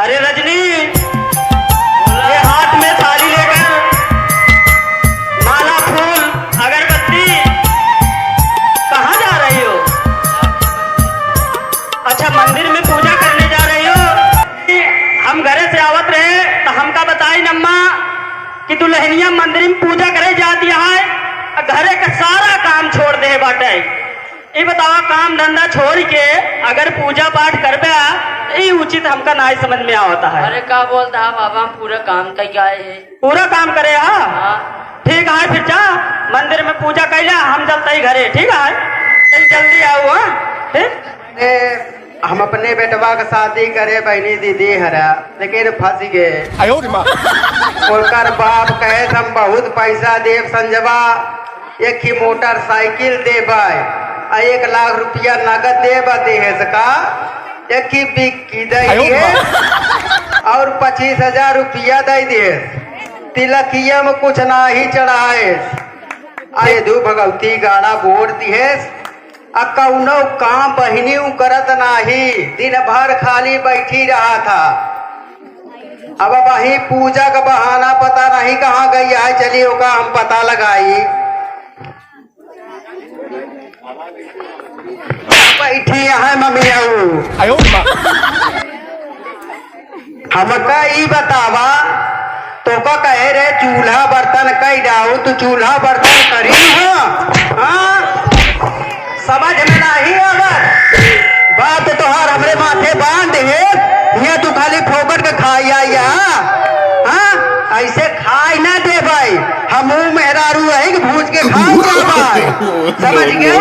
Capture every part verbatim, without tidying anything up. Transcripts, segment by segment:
अरे रजनी, ये हाथ में थाली लेकर माला, फूल, अगरबत्ती, कहाँ जा रही हो? अच्छा, मंदिर में पूजा करने जा रही हो? हम घरे से आवत रहे तो हमका बताइन अम्मा कि दुल्हनिया मंदिर में पूजा करे जाती है, घरे का सारा काम छोड़ दे बाटे। ई बतावा, काम धंधा छोड़ के अगर पूजा पाठ करबे, ई उचित हमका नाई समझ में आवता है। अरे का बोलता है बाबा, हम पूरा काम कई आए हैं। पूरा काम करे हा? हाँ। ठीक है, फिर जा मंदिर में पूजा कैला, हम चलते ही घरे, ठीक है? तनी जल्दी आओ, हाँ? ठीक? ए, हम अपने बेटवा के शादी करे बहनी दीदी हरा, लेकिन फंस गए। आयो रे माँ। ओकर बाप कहे हम बहुत पैसा देब संजवा, एक ही मोटरसाइकिल देबै, आ एक लाख रुपया नगद देबै देहेस का, एक ही बिक्की दे आयो रे देहेस, और पच्चीस हजार रुपया दे देहेस। तिलकिया में कुछ नाही चढ़ाएस, आ धू भगवती गाड़ा बोर दिहेस, आ कौनो काम बहिनी उ करत नाही, दिन भर खाली बैठी रहा था। अब वही पूजा का बहाना पता नहीं कहाँ गई है, चलिए ओका हम पता लगाई। बैठी है मम्मी आऊ। आयो रे माँ। हमका ई बतावा, तोका कहे रे चूल्हा बर्तन कई डाऊ, तू चूल्हा बर्तन करी हो? हाँ? समझ में नाही आवत। बात तोहार हमरे माथे बांध है, हियाँ तू खाली फोकट के खाई आई है। हाँ? ऐसे खाई ना दे भाई, हम ऊ मेहरारू है कि भूज के खाई जा भाई। समझ गए?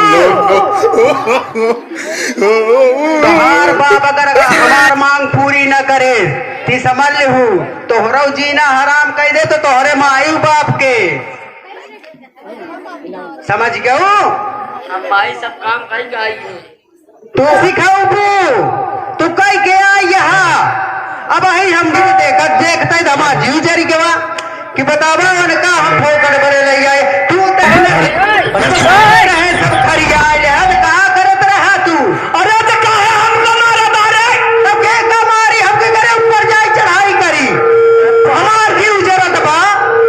तोहार बाप अगर हमार मांग पूरी न करे, ती समझ लेहू, तोहरो जीना हराम कई दे तो तोहरे माई बाप के। समझ गयो? हम माई सब काम कई के आई है। तू सिखाऊ बू, तू कई के आई यहाँ। अब अही हम दिन देखत देखते धमा जीव जरी गवा। कि बतावा उनका हम फोकट बड़े ले आए, तू तहने रहे सब खरिया ले, अब का करत रहा तू? अरे तो काहे हमका मारत बारे? तब के का मारी, हमके घरे ऊपर जाई चढ़ाई करी, हमार जीव जरत बा।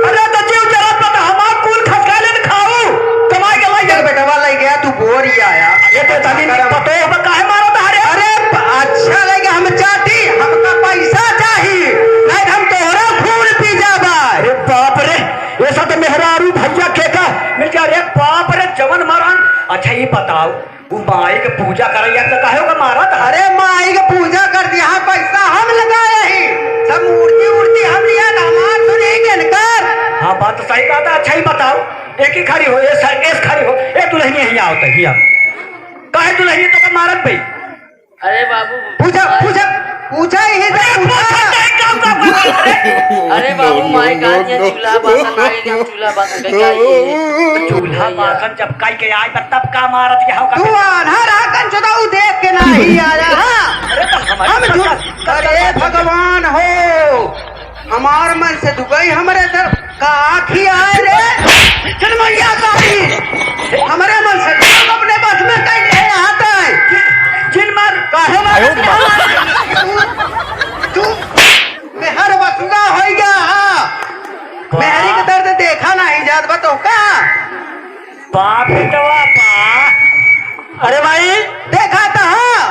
अरे तो जीव जरत बा तो हमार खून खसका लेन खाऊ, कमाई के लाई देख बेटवा ले गया तू बोरी आया। ये तो तनी करम। पतो अब काहे मारत बारे? अरे प-, अच्छा ले गया हम चाटी, हमका पैसा चाही, नहीं हम तोहरा खून पी जाबा। अरे बाप रे, ये सब तो मेहरारू भैया के का मिल गया। अरे बाप रे, जवन मारन। अच्छा ये बताओ, वो माई के पूजा करैया तो काहे ओका मारत है? अरे माई के पूजा कर दिया, हाँ, पैसा हम लगाए ही, सब मूर्ति उर्ति हम लिया, दामाद सुनी के इनकर। हाँ, बात तो सही बात है। अच्छा ही बताओ, एक ही खड़ी हो, ये स-, एस खड़ी हो, ए दुल्हनिया हियाँ आवत है, हियाँ। काहे दुल्हनिया तोका मारत भाई? अरे बाबू, पूछा, पूछा, पूछा यही से अरे पूछा। पूछा नहीं, क्या, क्या, क्या, क्या, अरे, अरे बाबू, no, no, माई का no, आज ये no। चूल्हा बासन, माई के हम चूल्हा बासन कई के आई है। तो चूल्हा बासन जब कई के आए, तब, तब का मारत के हव का तू करत? आन्हा रहा कंचुदा, उ देख के नाही आया, हाँ। अरे तो हमारे हम साथ झूठ, का, का, अरे का, का, भगवान हो, हमार मन से दुबई हमरे तरफ का खियाए रे? चिन्मैया तारी, हमरे मन से तुम अपने बस में कैसे आते हैं? चिन्मर, काहे मारे? आयो माँ। तू, तू मेहर बसुआ होई गया, हाँ। वाह। मेहरी के दर्द देखा नाही जात बा तो का? बाप बेटवा बा। अरे भाई, देखा था, हाँ।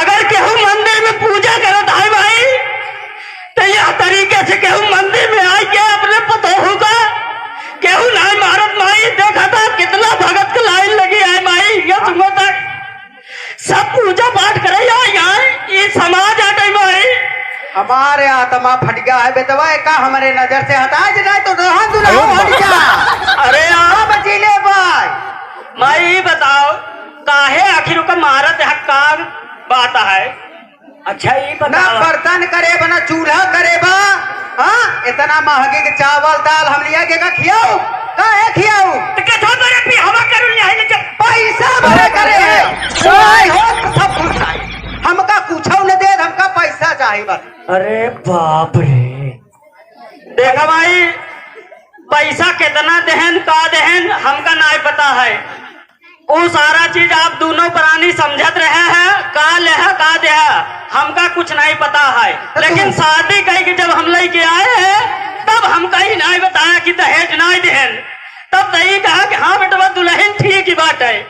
अगर केहू मंदिर में पूजा करत है भाई, तो यह तरीके से केहू मंदिर में आइके अपने पतोहू का केहू नाई मारत माई, देखा था कितना भगत के लाइन लगी है माई, ये सुनो तक सब पूजा पाठ करे या यहाँ ये समाज आ गई माई। हमारे आत्मा फट गया है बेटवा, एका हमारे नजर से हटा जे, नहीं तो रहा तू रहा अरे हट जा। अरे आप बची ले भाई। माई ये बताओ, काहे आखिर ओका मारत है, का बात है? अच्छा, ई ना बतावा। बर्तन करे बा, ना चूल्हा करे बा, हाँ? इतना महंगे के चावल, दाल हम लिया के का खियाऊ? काहे खियाऊ? तो कथो करे पी हवा करू लिया है, लेकिन पैसा बड़े करे है। साई हो, सब कुछ चाही। हमका कुछो न दे, हमका पैसा चाही बस। अरे बाप रे। देखा भाई, पैसा कितना देहन, का देहन, हमका नाई पता है। उ सारा चीज आप दोनों प्राणी समझत रहे हैं, का लेहा, का देहा, हमका कुछ नहीं पता है। लेकिन शादी कही कि जब हम लइके आए हैं, तब हम कहीं नाहीं बताया कि दहेज नाहीं देहन। तब तो ई कहा कि हाँ बेटवा, दुलहिन ठीक ही बात है।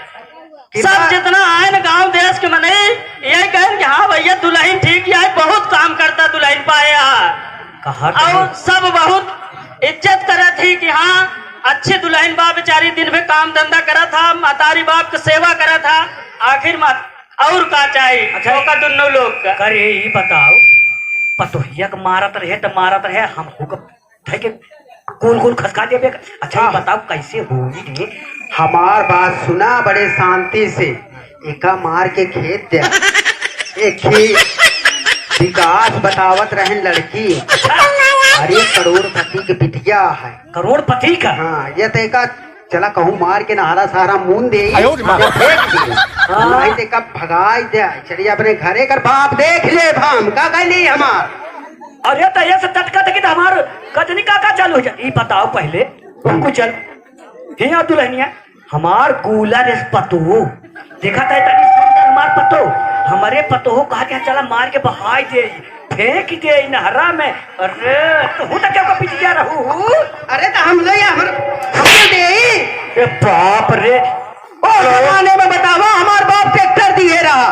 सब जितना आए न गांव देश के मनई, यही कहन कि हाँ भइया, दुलहिन ठीक ही आए, बहुत काम करता दुलहिन पाए यहाँ। कहा और सब बहुत इज्जत करत ही कि हाँ, अच्छी दुलहिन बा बेचारी, दिन भर काम धंधा करत हा, महतारी बाप के सेवा करत हा, आखिर मा-, और का चाही? अच्छा, ओका दुन्नो लोग का। करे, ई बताओ, पतोहिया के मारत रहे त मारत रहे, हम हुक धइ के कुल कुल खसका देबे। अच्छा, ई बताओ, कैसे होई रे? हमार बात सुना बड़े शांति से, एका मार के खेत दे। एक ही विकास बतावत रहन लड़की। अरे, करोड़पति के बिटिया है। करोड़पति का? हाँ, ये तो एका चला कहूँ मार के नहरा सहारा मून दे, आयो रे माँ। या फेंक दे। हाँ। नहीं तो एका भगाई दे, चलिए अपने घरे कर बाप देख ले, हम का कहली हमार। अरे तो ये से टटका देखी तो हमार कजनी का का चालू हो जाए। ई बताओ पहले, हमको चल। हिया दुलहिनिया, हमार कूलर इस पतो। देखा था तनी सुंदर हमार पतो। हमरे पतो कहा के चला मार के बहाई दे, फेंक दे नहरा में। अरे, तू तो क्या को पीछे जा रहू? अरे, तो हम ले, हमर, हम ले दे। ए बाप रे। ओ जमाने में बतावा, हमार बाप ट्रैक्टर दिए रहा,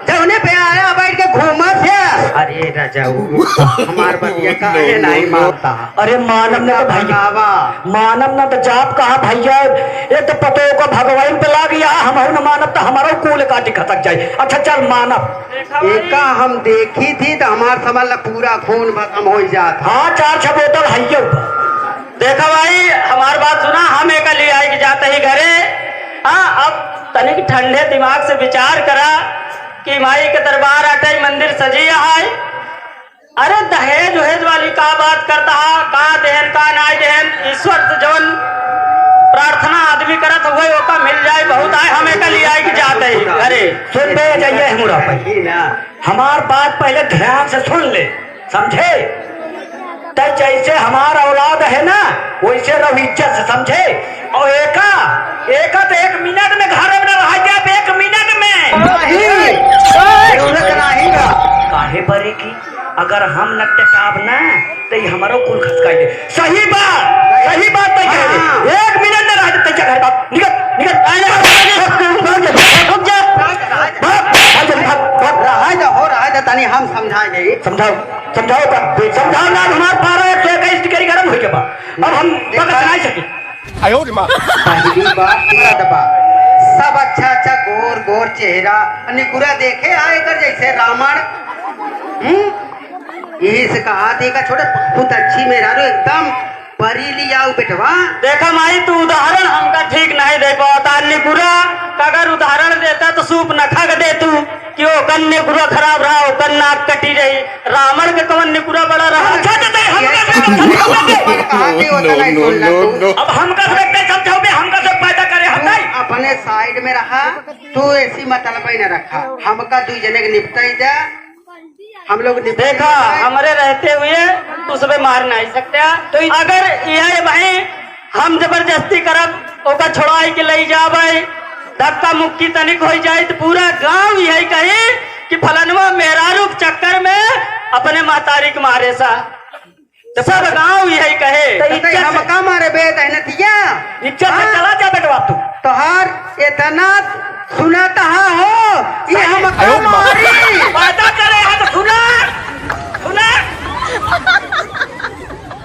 जौने पे आया बैठ के घूमत है। अरे राजाऊ, हमार बतिया काहे नहीं मानता? अरे मानब ना तो भैया, भगावा। मानब ना तो जाप कहा भैया, एक तो पतो का भगवान पे लाग गया, हम न मानब तो हमारा कूल काटी खसक जाए। अच्छा चल मानब। एका हम देखी थी तो हमार समझ ला पूरा खून खत्म हो जात। हाँ, चार छह बोतल हइये ऊपर। देखा भाई, हमार बात सुना, हम एका ले आए के जाते ही घरे। हाँ, अब तनिक ठंडे दिमाग से विचार करा कि माई के दरबार आटे, मंदिर सजी है। अरे दहेज उहेज वाली का बात करता है, का देहन का नाई देहन, ईश्वर से जवन प्रार्थना आदमी करत हुए ओका मिल जाए, बहुत आए, हम एका ले आए के जाते ही घरे। सुन बे, जाइए हमरा पर। हमार बात पहले ध्यान से सुन ले, समझे? तै जैसे हमार औलाद है ना, वैसे रहो इज्जत से, समझे? और एका, एका तो एक मिनट में घर में ना रह जाए, एक मिनट में। नहीं, जरूरत नहीं बा। काहे बरे की? अगर हम न टेकाब ना, तो ये हमारो कुल खसकाई दे। सही बात, सही बात तै कह दे। हाँ। एक मिनट ना रह जाए, तै घर बात। निकल, निकल। अरे, रुक जा। भाग, भाग, भाग, भाग। रहा जा, हो रहा जा, तनी हम समझाए देई। समझाओ, समझाओ का? समझाओ ना, हमार पारा एक सौ इक्कीस डिग्री गरम होई के बा। अब हम बकत नहीं सकी। आयो रे माँ। पहली बात, तुरंत बा। सब अच्छा अच्छा, गोर गोर चेहरा, निकुरा देखे आए कर जैसे रावण। हम्म? यही से कहा थी का छोटे, बहुत अच्छी मेहरारू, एकदम परी लियाऊ बेटवा। देखा माई, तू उदाहरण हमका ठीक नहीं दे पावता। निकुरा का अगर उदाहरण देता तो सूप न खा के दे तू कि ओकर निकुरा खराब रहा, ओकर नाक कटी रही। रावण के कवन निकुरा बड़ा रहा? अच्छा, तो दे, हम ये कर सकते हैं, हम कर सकते हैं। कहा थी, वो तो नहीं सुनला तू। अब हम कर सकते हैं, समझाओ बे, हम कर सकते पैदा करे, हम तू नहीं। अपने साइड में रहा, तू ऐसी मतलब ही न रखा। हमका दुई जने के निपटाई दे, हम लोग निपट देखा, जाए। हमरे रहते हुए तू सबे मार नहीं सकते। तो इ- अगर यह भाई हम जबरदस्ती करब, ओका छोड़ाई के लई जाबे, धक्का मुक्की तनिक होई जाए, तो पूरा गांव यही कही कि फलनवा मेहरारू के चक्कर में अपने महतारी के मारे सा। तो सब गांव यही कहे। तो तो इज्जत से हमका मारे बे, तहने दिया? इज्जत से हाँ? चला जा बेटवा तू। तोहार इतना सुना तहा हो, ये सही। हमका आयो रे माँ। मारी। पैदा करे है तो सुना, सुना।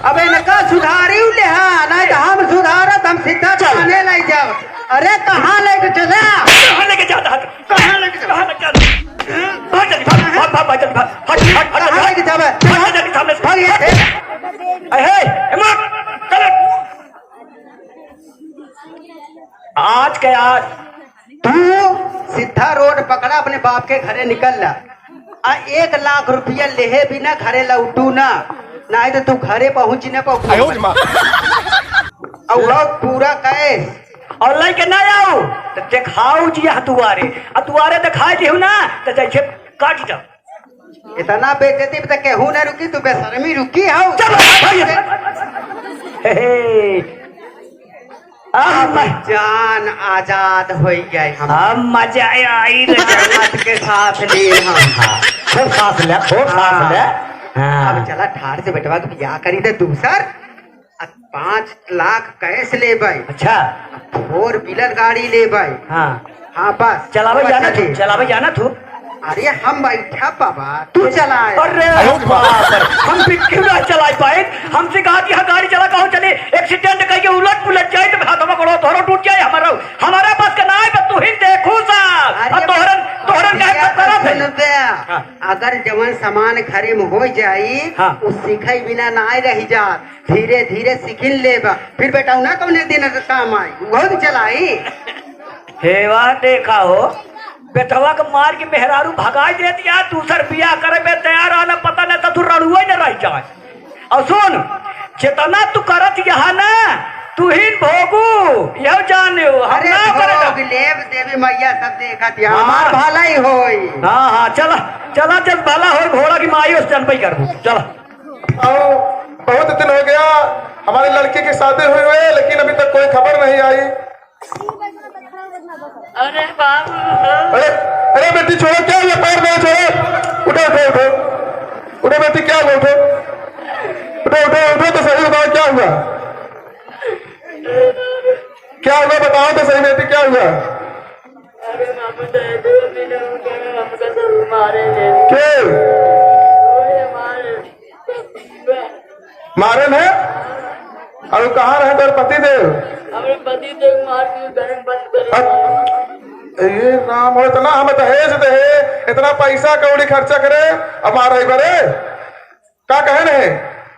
अब इनका सुधारी ले, हाँ, नहीं तो हम सुधारत, हम सीधा चल। थाने ले जाओ। अरे कहाँ लेके चला? कहाँ लेके जाता है? कहाँ लेके चला? कहाँ लेके जाता है? भाग जल्दी, भाग, भाग, भाग, भाग जल्दी, भाग। हट, हट, हट, कहाँ हट। लेके जावे? भाग जल्दी सामने से। भाग ये। ए, ए, ए, मार, चल। आज के आज तू सीधा रोड पकड़ा, अपने बाप के घरे निकल ला। आ एक लाख रुपया लेहे बिना घरे लौटू ना, नहीं तो तू घरे पहुंच न पाऊ। आयो रे माँ। और लोग पूरा कैश। और लेके ना आओ तो देखाओ जी हतुआरे, हतुआरे दिखाई दिहु ना तो जैसे काट जाओ। इतना बेइज्जती पे तो केहू ना रुकी, तू बेशर्मी रुकी हो। चल, भाग, भाग। हे, हे। अब अब जान आजाद हो गए हम। अब मजा आई रे। जन्नत के साथ ली हम। हाँ, खूब सांस ले, खूब सांस हाँ। ले। हाँ। अब चला ठार से बेटवा के बियाह करी दे दूसर। अब पाँच लाख कैश लेबै। अच्छा। अब फोर व्हीलर गाड़ी लेबै। हाँ। हाँ, बस। चलावे जाना तू, चलावे जाना तू। अरे हम बैठा बाबा, तू चलाए। अरे बाप रे, हम बिल्कुल ना चलाए पाए। हमसे कहा कि हाँ गाड़ी चला, कहो चले, एक्सीडेंट कइके उलट पुलट जाए तो हाथ में बड़ो तोहरो टूट जाए, हमारा हमारा पास का ना आए, बस तू ही देखू साहब। अरे अब तोहरन तोहरन कहे भैया, सब तरफ है। सुन बे, हाँ। अगर जवन सामान घरे में हो जाई, हाँ। उ सीखे बिना ना आए रह जा। धीरे धीरे सीखिन लेबा, फिर बेटा ना कौने दिन काम आई, उहो दिन चलाई। हे वाह, देखा हो, बेटवा के मार के मेहरारू भगाई देत यार, दूसर बियाह करे में तैयार रहना, पता न ससुर रड़ुआ न रह जाए। और सुन, जितना तू करत यहाँ ना, तू ही भोगू, यह जानियो, हम अरे ना करे भोग लेब, देवी मैया सब देखत या, हाँ। हमार भलाई होई। हाँ, हाँ, चला, चला, जब भला होई, घोड़ा की माई उस जन पे ही करबू, चला। आओ, बहुत दिन हो गया हमारे लड़के की शादी हुए हुए, लेकिन अभी तक कोई खबर नहीं आई। अरे बाबू। अरे, अरे बेटी छोड़ो, क्या हुआ? पैर नहीं छोड़ो, उठो, उठो, उठो, उठो बेटी, क्या हुआ? उठो, उठो, उठो, उठो तो सही, बताओ क्या हुआ, क्या हुआ? बताओ तो सही बेटी, क्या हुआ? अरे बाबू, दे दो, बिना उनके हमको तो मारे ले। के? ओए मारे। मारे ने? और कहाँ रहे तोर पति देव? हमरे पति देव मार के घर में बंद करे। अ-, ए राम, हो इतना हम दहेज दे, इतना पैसा कौड़ी खर्चा करे, अब मारे बरे? का कहे रहे?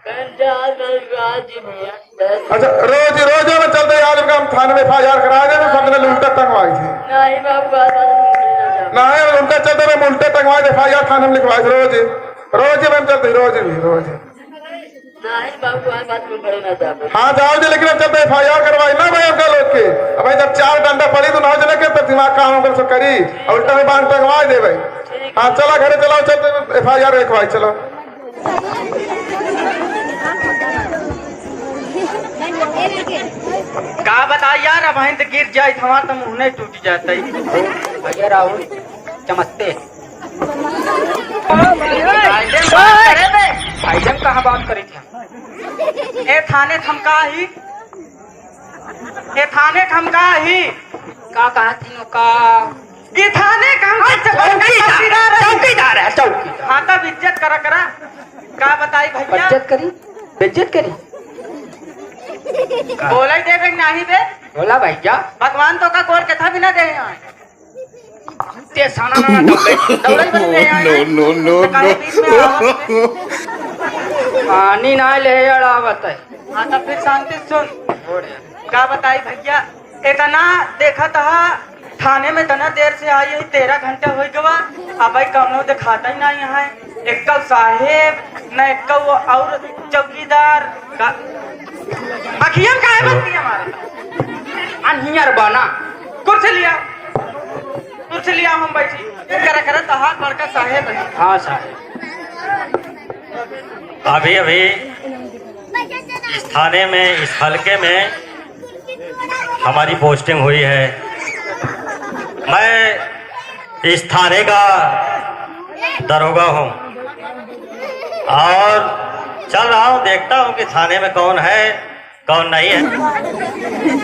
कहे जा, जा, जा, जी भैया। अच्छा, रोज, रोज हम चलते, आज उनका हम थाने में एफ आई आर करा दे, तो सबने उल्टा टंगवाई थे। नहीं बाबू, बात, बात नहीं, नहीं, नहीं। नहीं, उनका चलते हम उल्टा टंगवाई थे, एफ आई आर थाने में लिखवाई थे, रोज, रोज हम चलते, रोज भी, रोज। नहीं बाबू, बात, बात में बड़े ना जाओ। हाँ, जाओ जी, लेकिन अब चलते एफ आई आर करवाई ना भाई, उनका लोग के। अब भाई, जब चार डंडा पड़ी, तो ना जने के, तब दिमाग काम होकर सो करी, और उल्टा में बांध टंगवाई दे भाई। हाँ, चला घरे चलाओ, चलते एफ आई आर लिखवाई, चलो। का बताई यार, अब हिंद गिर जाए, हमार तो मुंह नहीं टूट जाता है। भैया राहुल, चमकते। फायदे में बात करे बे। फायदे में कहाँ बात करी थी हम? ए थाने थमका ही, ए थाने थमका ही। का कहा थी नो का? ई थाने का हम हाँ, चौकीदार, चौकीदार है। चौकीदार है, चौकीदार। हाँ, तब इज्जत करा, करा। का बताई भैया? इज्जत करी, बेइज्जत करी। बोला ही देवे नहीं बे। बोला भैया। भगवान तो का गोर के था भी ना दे यहाँ। ते साना ना, ना, दौड़े, दौड़े बन गए यहाँ। No, no, no, तो काहे no। बीच में आवत है? पानी ना ले अड़ावत है। हाँ, तब फिर शांति सुन। का बताई भैया, इतना देखत हा, थाने में इतना देर से आई है, तेरह घंटा हो गवा, अब भाई कौनो दिखाता ही नहीं है। एक्को साहेब, न एक्को और चौकीदार का। अखियन काहे बंद किया हमारा? अनहियर बना। कुर्सी लिया, कुर्सी लिया, हम बैठी। करे करे तहार बड़का साहेब है। हाँ साहेब। अभी अभी इस थाने में, इस हलके में हमारी पोस्टिंग हुई है। मैं इस थाने का दरोगा हूँ और चल रहा हूँ, देखता हूँ कि थाने में कौन है, कौन नहीं है।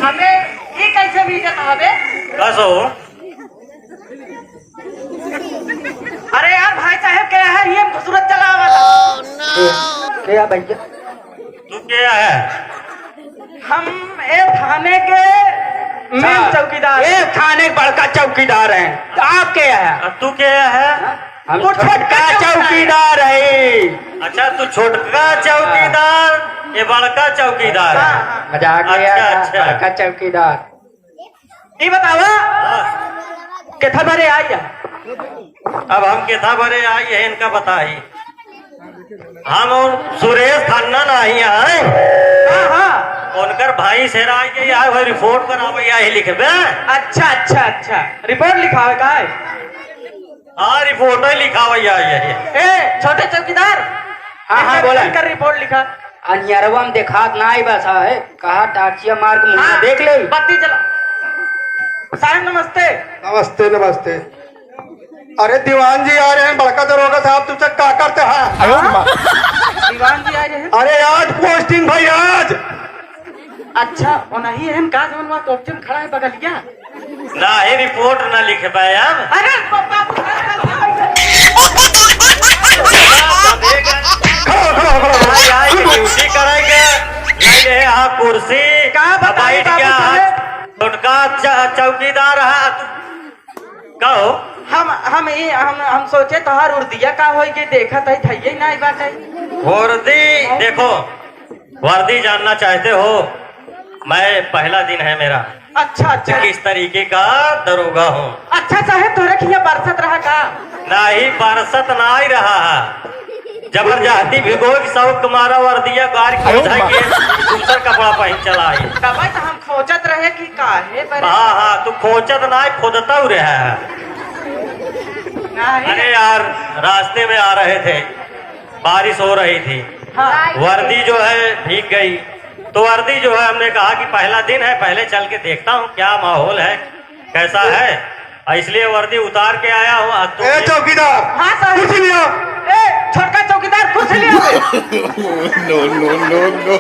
अबे, ये कैसे भी इज्जत हवे? कसो? अरे यार, भाई साहब के यहाँ ये खूबसूरत चला वाला। के, के है भैया? तू के है? हम ए थाने के मेन अच्छा, चौकीदार। ए थाने के बड़का चौकीदार हैं। तो आप के है? और तू के है? हम वो छोटका छोटका चौकीदार। चौकीदार है। अच्छा, तू छोटका चौकीदार, ये बड़का चौकीदार है। हाँ, हाँ। मजाक नहीं अच्छा, आया, अच्छा। बड़का चौकीदार। ई बतावा, हाँ। केथा भरे आई है? अब हम केथा भरे आई है, इनका बताई। हम और सुरेश खन्ना नहीं आए। हाँ, हाँ। उनकर भाई से राय के आए, भाई रिपोर्ट बनावे आए, लिखबे। अच्छा, अच्छा, अच्छा। रिपोर्ट लिखावे का है? हाँ, रिपोर्ट ही लिखावे आए है। ए, छोटे चौकीदार। हाँ, हाँ, इनकर, बोला। इनकर रिपोर्ट लिखा। अनियरवा में देखात ना आई बस है। कहा टार्चिया मार के मुंह हाँ, देख ले। बत्ती जला। साहब नमस्ते। नमस्ते, नमस्ते। अरे दीवान जी आ रहे हैं, बड़का दरोगा साहब तुमसे का करते हैं? अरे माँ। अच्छा, वो नहीं है का जवन वहाँ कोपचे में खड़ा है बगलिया? नाही, रिपोर्ट ना लिखे पाए अब। अरे, प-, प-, खड़ा, खड़ा, खड़ा। आई, आई के ड्यूटी करेंगे। नहीं, नहीं, हाँ, कुर्सी। का बताई बैठ बाबू गया, साहब? उनका च-, चौकीदार है। कहो। हम, हम ई, हम, हम सोचे तोहार उर्दिया का होई के देखत है, थइये नाई बाटे। वर्दी, देखो, वर्दी जानना चाहते हो, मैं पहला दिन है मेरा। अच्छा, अच्छा। कि किस तरीके का दरोगा हूँ। अच्छा साहेब, तोहरे खिया बरसत रहा का? नाही, बरसत नाही रहा है। जबरदस्ती भिगो के शौक मारा वर्दिया गाड़ के आयो उठा माँ। के दूसर कपड़ा पहन चला आई। तब तो हम खोजत रहे कि काहे पर हाँ, हाँ, तू खोजत नाही, खोदता रहा है। नाही। अरे यार, रास्ते में आ रहे थे, बारिश हो रही थी, हाँ। वर्दी जो है भीग गई, तो वर्दी जो है हमने कहा कि पहला दिन है, पहले चल के देखता हूँ क्या माहौल है, कैसा है, और इसलिए वर्दी उतार के आया हूँ। आज तो ए चौकीदार, हाँ सर। कुर्सी लिया। ए छोटका चौकीदार, कुर्सी लिया। No, no, no, no।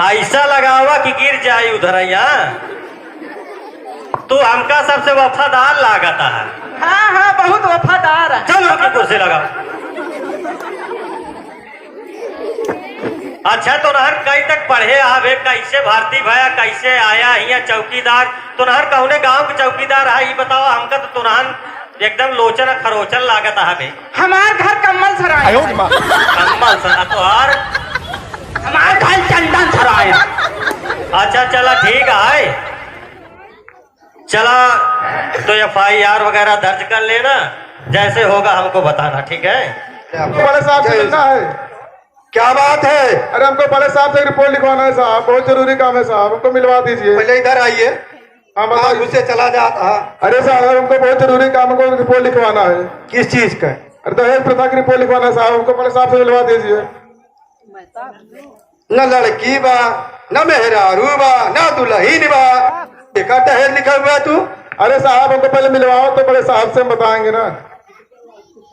ऐसा लगावा कि गिर जाए उधर यहाँ। तू हमका सबसे वफादार लागता है। हाँ, हाँ, बहुत वफादार है। चल, ओके, कुर्सी लगा। अच्छा, तोनहर कई तक पढ़े आवे, कैसे भर्ती भया, कैसे आया हियाँ चौकीदार? तोनहर कौने गांव के चौकीदार है, ई बतावा हमका। तो तोनहर एकदम लोचन खरोचन लागत है बे। हमार घर कम्मल सराय है। आयो माँ। कम्मल सराय, तोहार? हमार घर चंदन सराय है। अच्छा, चला, ठीक है। चला, तो एफ आई आर वगैरह दर्ज कर लेना, जैसे होगा हमको बताना, ठीक है? बड़े साहब से मिलना है। क्या बात है? अरे, हमको बड़े साहब से एक रिपोर्ट लिखवाना है साहब, बहुत जरूरी काम है साहब, हमको मिलवा दीजिए। पहले इधर आइए। हाँ, बताइए। हाँ, घुसे चला जाता। अरे साहब, हमको बहुत जरूरी काम, हमको रिपोर्ट लिखवाना है। किस चीज का? अरे, दहेज प्रथा की रिपोर्ट लिखवाना है साहब, हमको बड़े साहब से मिलवा दीजिए। न लड़की बा, न मेहरारू बा, न दुलहिन बा, एका दहेज लिखा हुआ तू? अरे साहब, हमको पहले मिलवाओ तो बड़े साहब से हम बताएंगे ना।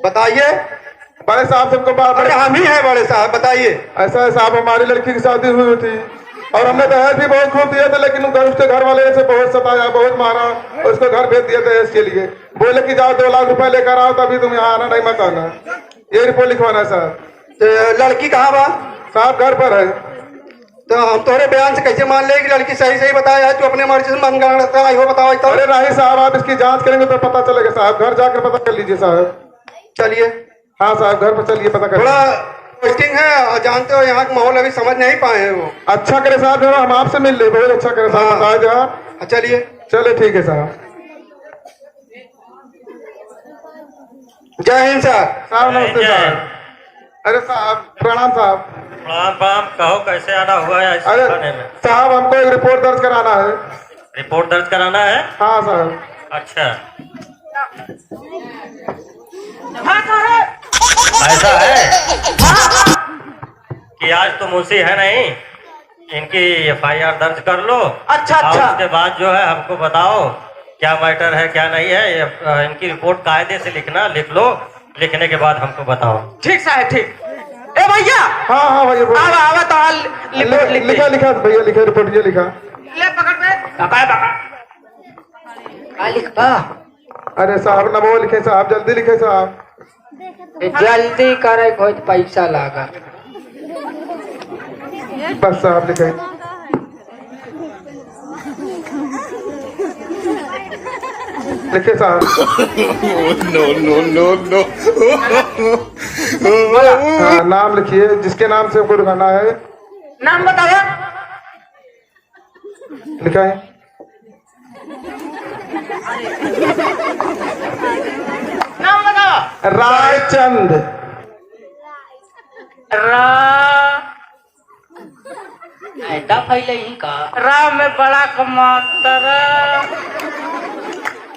बताइए। बड़े साहब से हमको बात अरे हम ही हैं बड़े साहब, बताइए। ऐसा है साहब, हमारी लड़की की शादी हुई थी और हमने दहेज भी बहुत खूब दिया था, लेकिन घर, उसके घर वाले से बहुत सताया, बहुत मारा और उसको घर भेज दिया दहेज के लिए। बोले कि जाओ दो लाख रुपए लेकर आओ, तभी तुम यहाँ आना, नहीं मत आना। ये रिपोर्ट लिखवाना है साहब। तो लड़की कहाँ बा? साहब घर पर है। तो हम तोहरे बयान से कैसे मान ले कि लड़की सही सही बताया है, तू अपने मर्जी से मंगल करता है, यो बताओ तो। अरे राही साहब, आप इसकी जांच करेंगे तो पता चलेगा साहब, घर जाकर पता कर लीजिए साहब। चलिए। हाँ साहब, घर पर चलिए, पता कर थोड़ा लीजिए। Posting है और जानते हो यहाँ का माहौल अभी समझ नहीं पाए हैं वो। अच्छा करे साहब, जो हम आपसे मिल ले, बहुत अच्छा करे साहब, हाँ। बताया जा। हाँ, चलिए। चले, ठीक है साहब। जय हिंद सर। साहब नमस्ते जय। साहब। अरे साहब प्रणाम साहब। प्रणाम प्रणाम, कहो कैसे आना हुआ है इस अरे थाने में? साहब हमको एक रिपोर्ट दर्ज कराना है। रिपोर्ट दर्ज कराना है? हाँ साहब। अच्छा। हाँ साहब। ऐसा है कि आज तो मुंशी है नहीं, इनकी एफ आई आर दर्ज कर लो। अच्छा, और अच्छा। उसके बाद जो है हमको बताओ क्या मैटर है, क्या नहीं है। ये, अ, इनकी रिपोर्ट कायदे से लिखना, लिख लो, लिखने के बाद हमको बताओ। ठीक साहब, ठीक। ए भैया, हाँ, हाँ भैया, बोलो। आवा, आवा, तो हाल रिपोर्ट लिख, लिख दे। लिखा, लिखा भैया, लिखा, रिपोर्ट ये लिखा। ले पकड़ बे। पकड़, पकड़। का लिखबा? अरे साहब, नमो लिखे साहब, जल्दी लिखे साहब। ए, जल्दी करे, कोई पैसा लागा। बस साहब, लिखे। लिखे साहब। No, no, no, no। हाँ, नाम लिखिए, जिसके नाम से हमको दिखाना है। नाम बताओ। लिखा है। नाम बताओ। रायचंद। रा-, ऐसा फैले ही का? राम में बड़ा कमातर।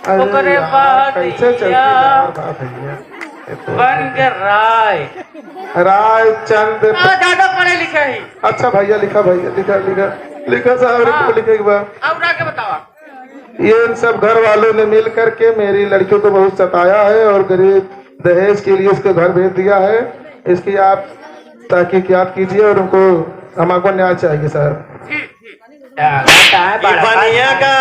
अरे ओकरे यार, बाद कैसे या चौकीदार बा भैया? ये तो बन के राय। रायचंद। आ, ज्यादा पढ़े लिखे ही। अच्छा भैया, लिखा भैया, लिखा, लिखा, लिखा साहब, हाँ। रिपोर्ट लिखे के बाद। अब उठा के बतावा। ये इन सब घर वालों ने मिल करके मेरी लड़की को बहुत सताया है और गरीब दहेज के लिए उसको घर भेज दिया है। इसकी आप तहकीकात कीजिए और उनको, हमको न्याय चाहिए, साहब। क्या बात है, ये बड़ा बनिया का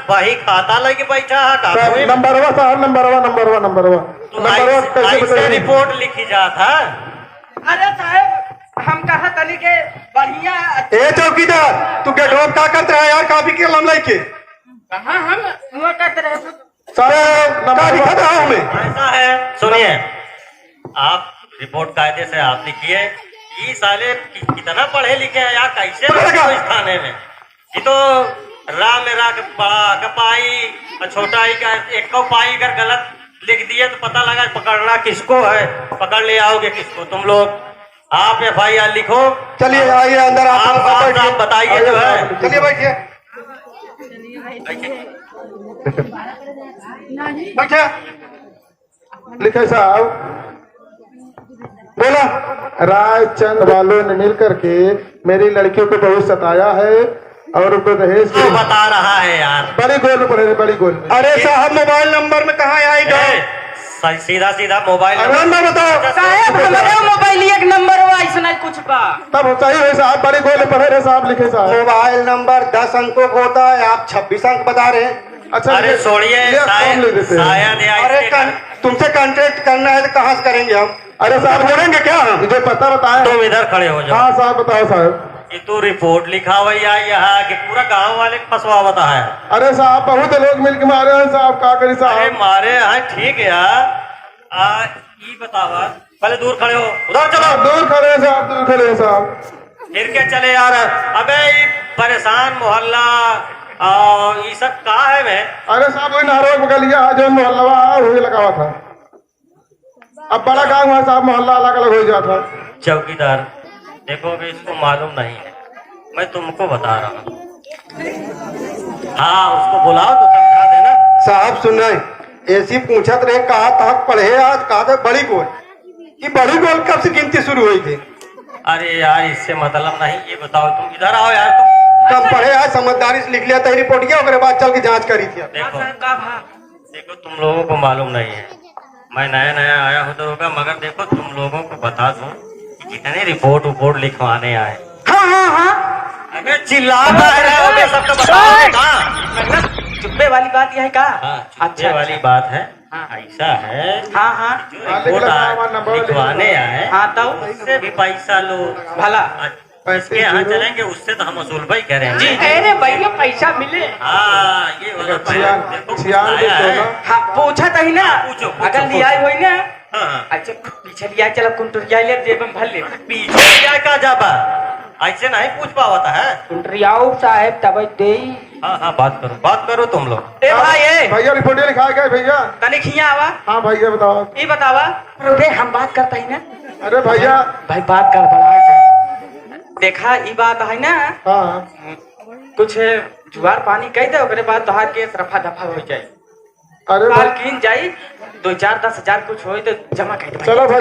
बही खाता लेके बैठा है का? साहब, कोई नंबरवा, साहब, नंबरवा, नंबरवा, नंबरवा। तो नंबरवा ऐसे, कैसे ऐसे बताइए? रिपोर्ट लिखी जात है। अरे साहब, हम कहा तनी के बढ़िया। ए चौकीदार, तू गेटवा पे का करत रहा यार, कापी कलम लेके? कहाँ हम हुआ करत रहे? सारे नंबर लिखा था हमें। ऐसा है, सुनिए, आप रिपोर्ट कायदे से आप लिखिए। ये साले कि-, कितना पढ़े लिखे हैं यार, कैसे पकड़ रखा। इस थाने में? ये तो राम में राख पढ़ा, कपाई, और छोटा ही का एक को पाई अगर गलत लिख दिए तो पता लगा पकड़ना किसको है, पकड़ ले आओगे किसको तुम लोग। आप एफ आई आर लिखो। चलिए, आइए अंदर, आप, आप, आप आप, बैठिए। आप बताइए आइए, जो है। साहब, चलिए, बैठिए। बैठे। लिखे साहब, बोला। रायचंद वालों ने मिल करके मेरी लड़की को बहुत सताया है और उनको दहेज की तो बता रहा है यार। बड़ी गोल पढ़े रे, बड़ी गोल में। अरे साहब, मोबाइल नंबर में कहाँ आएगा? ए, स-, सीधा सीधा मोबाइल अरे नंबर। नंबर बताओ। साहब, हमारे मोबाइल एक नंबर हुआ, इसमें कुछ बा। तब सही है साहब, बड़ी गोल पढ़े रे साहब, लिखे साहब। मोबाइल नंबर दस अंकों को होता है, आप छब्बीस अंक बता रहे हैं। अच्छा, अरे ये, छोड़िए, ये शायद, कम ले देते हैं। शायद या अरे इसके कं-, तुमसे कॉन्ट्रैक्ट करना है तो कहाँ से करेंगे हम? अरे साहब, बोलेंगे क्या हम? मुझे पता बताएं। तुम इधर खड़े हो जाओ। हाँ साहब, बताओ साहब। कि तू रिपोर्ट लिखावे या यहाँ कि पूरा गांव वाले के फंसवावत है? अरे साहब, बहुत लोग मिलके मारे हैं साहब, का करी साहब? अरे मारे हैं, ठीक है यार। आ, ई बतावा, पहले दूर खड़े हो, उधर चलो। हाँ, दूर खड़े हैं साहब, दूर खड़े हैं साहब। फिर क्या चले यार? अबे, ये परेशान मोहल्ला, आ, ये सब का है बे? अरे साहब, वही नहरवा के बगलिया है, जो मोहल्ला है, वही लगावा था। अब बड़ा गांव है साहब, मोहल्ला अलग अलग हो जाता है। चौकीदार, देखो, अभी इसको मालूम नहीं है, मैं तुमको बता रहा हूँ। हाँ, उसको बुलाओ तो समझा देना। साहब, सुन रहे, ऐसी पूछत रहे, कहा तक पढ़े आज, कहा था बड़ी गोल। ये बड़ी गोल कब से गिनती शुरू हुई थी? अरे यार, इससे मतलब नहीं, ये बताओ तुम, इधर आओ यार तुम। कब पढ़े आज, समझदारी से लिख लिया था रिपोर्ट, क्या ओकरे बाद चल के जांच करी थी। देखो, देखो, तुम लोगों को मालूम नहीं है, मैं नया नया आया हूँ तो होगा, मगर देखो, तुम लोगों को बता दूं कि जितने रिपोर्ट उपोर्ट लिखवाने आए। हाँ, हाँ, हाँ। अबे चिल्ला रहा है, सबको बताओ ना। चुप्पे वाली बात यह है का? हाँ, चुप्पे अच्छा। वाली बात है। हाँ। ऐसा है हाँ, हाँ। जो रिपोर्ट आ-, लिखवाने आए, हाँ, तो? उससे भी पैसा लो। भला। इसके यहाँ चलेंगे, उससे तो हम वसूलबे करेंगे। जी, अरे भैया, पैसा मिले। हाँ, ये वाला छियान-, देखो, छियानवे आया है। हाँ, पूछा था ही ना। हाँ, पूछो, पूछो, अगर लिया पूछो। हुई ना, हाँ, हाँ। अच्छा, पीछे लिया, चलो, कुंटुरिया ले, जेब में भर ले। पीछे लिया का जाबा? ऐसे नहीं पूछ पावत है। कुंटुरियाओ साहेब, तब देई। हाँ, हाँ, बात करो, बात करो तुम लोग। ए भाई, ए। भैया, रिपोर्ट लिखा है क्या भैया? तनिक हियाँ आवा। हाँ भैया, बताओ। ई बतावा। अरे, हम बात करता ही ना। अरे भैया। भाई, बात गड़बड़ा जाए। देखा, ई बात है ना। हाँ। कुछ जुआर पानी कह दे, ओकरे बाद तोहार केस रफा दफा हो जाए। अरे काल भाई। कीन जाई, दो चार दस हजार कुछ होई तो जमा कर दे। चलो भाई।